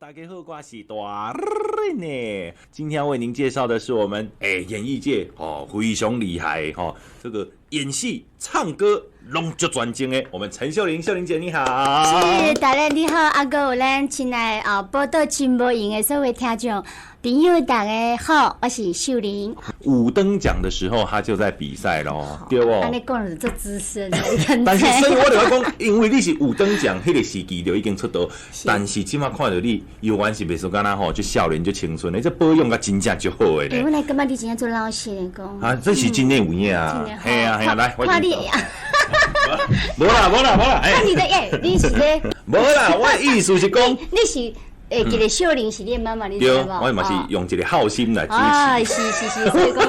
大家好，我是大呢。今天要為您介紹的是我們演藝界哦非常厲害哦，這個演戲、唱歌攏足專精的，我們陳秀玲，秀玲姐你好。是，大家你好，啊，閣有咱親愛哦，寶島真無閒的所有聽眾朋友，大家好，我是秀玲。五燈獎的時候，他就在比賽咯，對無？按呢講就足資深，但是所以我就愛講，因為你是五燈獎，彼個時期就已經出道，但是這馬看著你，猶原是袂輸敢若吼，就少年就青春的，這保養甲真正足好的咧。欸，我來感覺你真正足老實的講。啊，這是真的有影啊！嘿啊嘿啊，來，看你，無啦無啦無啦，看你的欸，你是咧？無啦，我的意思是講，你是。欸，一個秀玲是你的媽媽，你知無？我嘛是用一個孝心來支持。啊，是是是，所以講，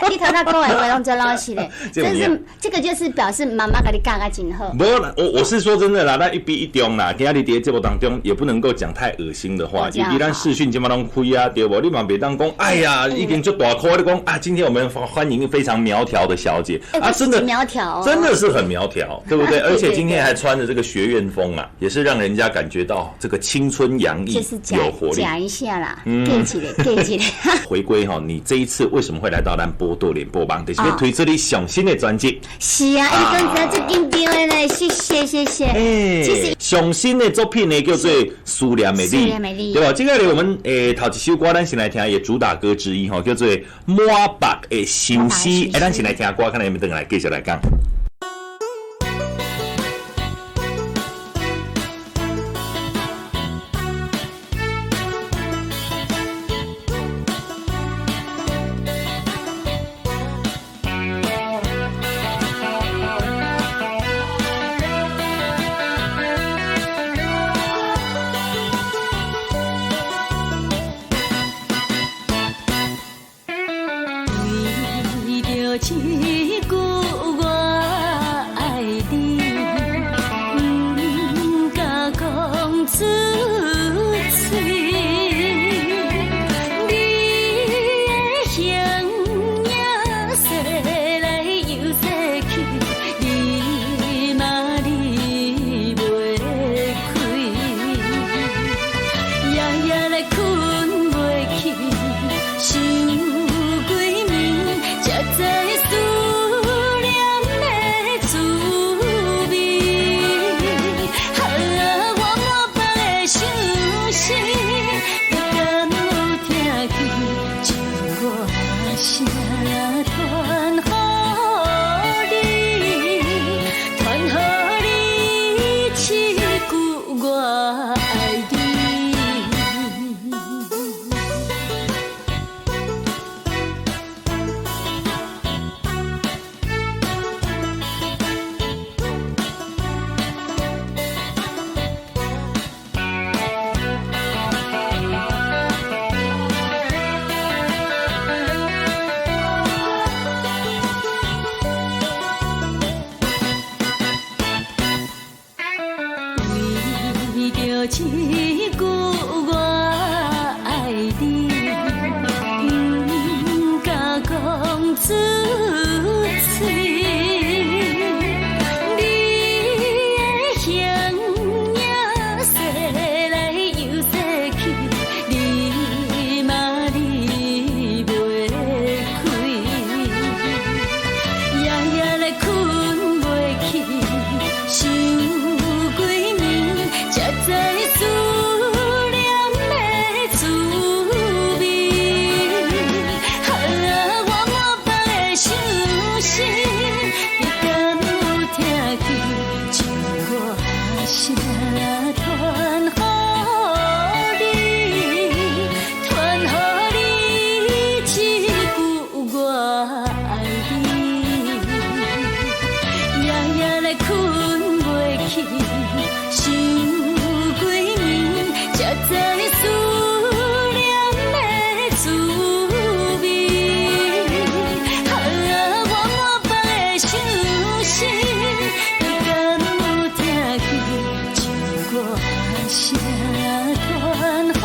你頭先講的話攏足老實的，真是這個就是表示媽媽共你教甲真好。無啦，我是說真的啦，咱一比一中啦，今仔日佇節目當中也不能夠講太噁心的話，尤其咱視訊這馬攏開啊，對無？你嘛袂當講，哎呀，已經足大箍，你講啊，今天我們歡迎非常苗條的小姐啊，真的苗條，真的是很苗條，對不對？而且今天還穿着這個學院風啊，也是讓人家感覺到這個青春洋溢。是講一下啦，記起來，記起來。回歸哈，你這一次為什麼會來到咱寶島聯播網？就是欲推出你上新的專輯。是啊，欸，剛才足緊張的咧，謝謝謝謝。欸，其實上新的作品呢，叫做《思念的你》，對吧？這個我們頭一首歌，咱先來聽伊主打歌之一吼，叫做《滿目的相思》。欸，咱先來聽歌，看下欲轉來繼續來講。一句我愛你，毋敢講出嘴。你的形影逝來又逝去，你嘛離袂開，夜夜來睏袂去，想幾暝才知思念的滋味。啊，我滿腹的相思，不甘有疼去，将我聲傳予你，傳予你這句我愛你。為著這句我愛你，毋敢講出嘴。你的形影逝來又逝去，你嘛離袂開，夜夜來睏袂去，想幾暝才知思念的滋味。啊，我滿腹的相思，不甘有疼去，將我聲傳予你，傳予你這句我愛你。夜夜來睏袂去，想幾暝才知思念的滋味。啊，我滿腹的相思，不甘有疼去，將我聲傳予